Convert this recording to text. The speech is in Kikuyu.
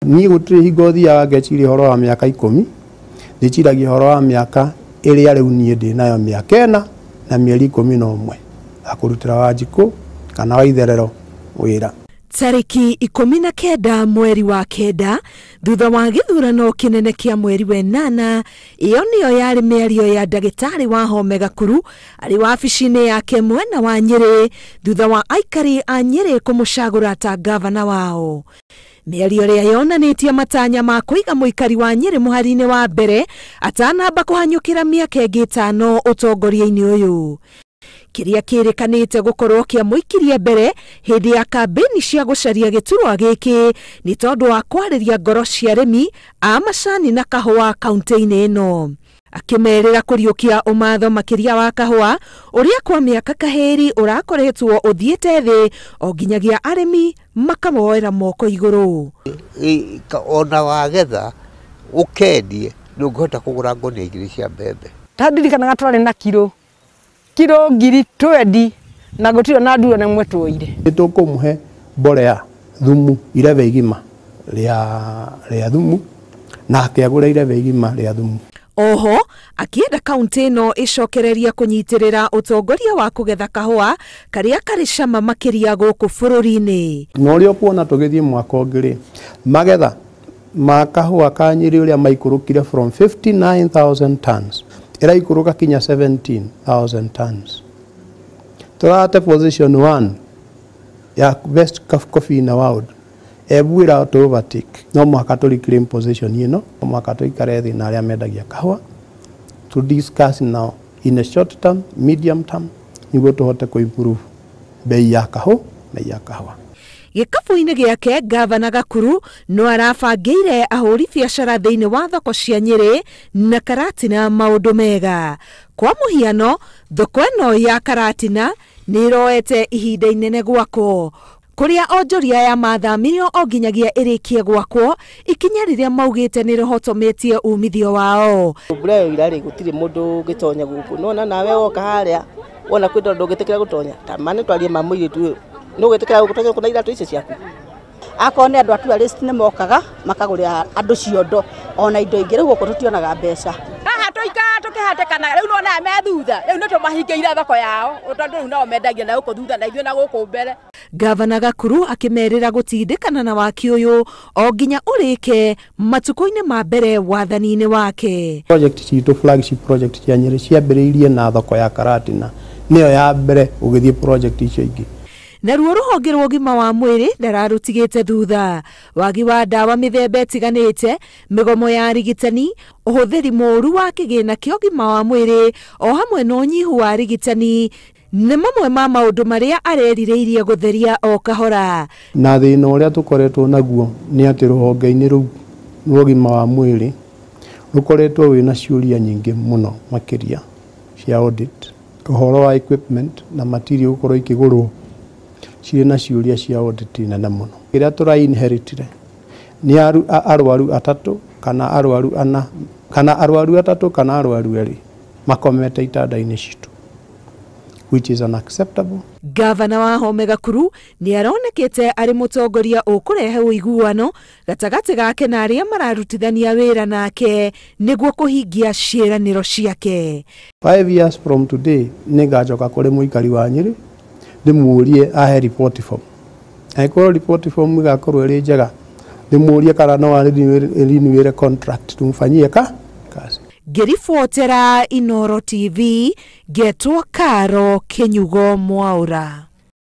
Niĩ gũtirĩ hingo thiaga ngeciria ũhoro wa mĩaka 10, ndĩciragia ũhoro wa mĩaka ĩrĩa rĩu niĩ ndĩ nayo, mĩaka 4 na mĩeri 11 ya kũrutĩra Wanjikũ kana Waitherero wĩra. Tarĩki 19 mweri wa 9 thutha wa gĩthurano kĩnene kĩa mweri wa 8, ĩyo nĩyo yarĩ mĩario ya ndagĩtarĩ Wahome Gakuru arĩ wabici-inĩ yake mwena wa Nyĩrĩ thutha wa aikari a Nyĩrĩ kũmũcagũra ta gavana wao. Mĩario ĩrĩa yonanĩtie matanya ma kũiga mũikari wa Nyĩrĩ mũhari-inĩ wa mbere atanamba kũhanyũkĩra mĩaka ĩngĩ 5 ũtongoria-inĩ ũyũ. Kĩrĩa kĩrĩkanĩte gũkorwo kĩamũikirie mbere hĩndĩ ya kambĩni cia gũcaria gĩturwa gĩkĩ nĩ tondũ wa kwarĩria ngoro cia arĩmi a macani na kahũa kaunti-inĩ ĩno. Akĩmerĩra kũriũkia ũmatho makĩria wa kahũa ũrĩa kwa mĩaka kahĩri ũrakoretwo ũthiĩte thĩ o nginyagia arĩmi makawoera moko igũrũ. Ona wagetha ũkendie ndũngĩhota kũgũra ngonia 2 cia mbembe. Ndirikanaga twarĩ na kiro 20,000 na gũtirĩ na ndura na ĩmwe tuoire. Nĩtũkũmũhe mbolea thumu irebe igima rĩa thumu na akĩagũra irebe igima rĩa thumu. Oho akĩenda kaunti ĩno ĩcokereria kũnyitĩrĩra ũtongoria wa kũgetha kahũa karĩa karĩ cama makĩria gũkũ bũrũri-inĩ. Na ũrĩa ũkuona tũgĩthiĩ mwaka ũngĩ rĩ, magetha ma kahũa ka Nyĩrĩ ũrĩa maikũrũkire from 59,000 tons ĩraikũrũka kinya 17,000 tons. Tũrate position 1 ya best coffee in the world. Ebu ĩra to overtake. No mũhaka tũ reclaim position ĩno, no mũhaka tũikare thĩ na arĩa mendagia kahũa to discuss now in a short term, medium term nĩguo tũhote kũ improve bei ya kahũa, bei ya kahũa. Gĩkabũ-inĩ gĩake gavana Gakuru no arabangĩire ahũri biacara thĩinĩ wa thoko cia Nyĩrĩ na Karatina maũndũ mega. Kwa mũhiano, thoko ĩno ya Karatina nĩ ĩroete ihinda inene gwakwo kũrĩa onjoria ya mathamirio o nginyagia ĩrĩkie gwakwo, ikinya rĩrĩa maugĩte nĩ rĩhotometie umithio wao. Mbura ĩyo ira-rĩ, gũtirĩ mũndũ ũngĩtonya gũkũ. Nĩwona nawe woka harĩa wona kwĩ ndũngĩtĩkĩra gũtonya. Ta ma nĩtwarie ma mũirĩtu ũyũ, nĩũgwĩtĩkĩra gũtonya gũkũ na iratũ icio ciaku? Akorwo nĩ andũ a tourist nĩ mokaga makagũrĩra andũ ciondo ona indo ingĩ, rĩu gũkũ tũtionaga mbeca. Haha tũikaraga tũkĩhatĩkanaga, rĩu nĩwona aya me thutha, rĩu nĩtũmahingĩire thoko yao tondũ rĩu nao mendagia na gũkũ thutha na ithuĩ na gũkũ mbere. Gavana Gakuru akĩmerĩra gũtindĩkana na waki ũyũ o nginya ũrĩke matukũ-inĩ ma mbere wathani-inĩ wake. Project citũ, flagship project cia Nyĩrĩ ciambĩrĩirie na thoko ya Karatina, nĩyo ya mbere ũgĩthiĩ project icio ingĩ. Naruo rũhonge rwa ũgima wa mwĩrĩ ndararũtigĩte thutha. Wagi wa ndawa mĩthemba ĩtiganĩte, mĩgomo ya arigitani, ũhũthĩri mũũru wa kĩgĩna kĩa ũgima wa mwĩrĩ o hamwe na ũnyihu wa arigitani nĩ mamwe ma maũndũ marĩa arerirĩirie gũtheria o kahora. Na thĩna ũrĩa tũkoretwo naguo nĩ atĩ rũhonge-inĩ rũu rwa ũgima wa mwĩrĩ rũkoretwo wĩna ciũria nyingĩ mũno makĩria cia audit, ũhoro wa equipment na material gũkorwo ikĩgũrwo cirĩ na ciũria cia audit nene mũno. Kĩrĩa tũra inheritire nĩ arwaru 3 kana arwaru 4 kana arwaru 3 kana arwaru 2 makomete itanda-inĩ citũ, which is unacceptable. Gavana Wahome Gakuru nĩ aronekete arĩ mũtongoria ũkũrehe ũiguano gatagatĩ gake na arĩa mararutithania wĩra nake nĩguo kũhingia ciĩranĩro ciake. 5 years from today nĩngacoka kũrĩ mũikari wa Nyĩrĩ ndĩmũrie ahe report form. Angĩkorwo report form ĩgakorwo ĩrĩ njega, ndĩmũrie kana no arenewĩre contract tumfanyie kazi. Ngĩribotera Inooro TV, ngetwo Karo Kĩnyugo Mwaũra.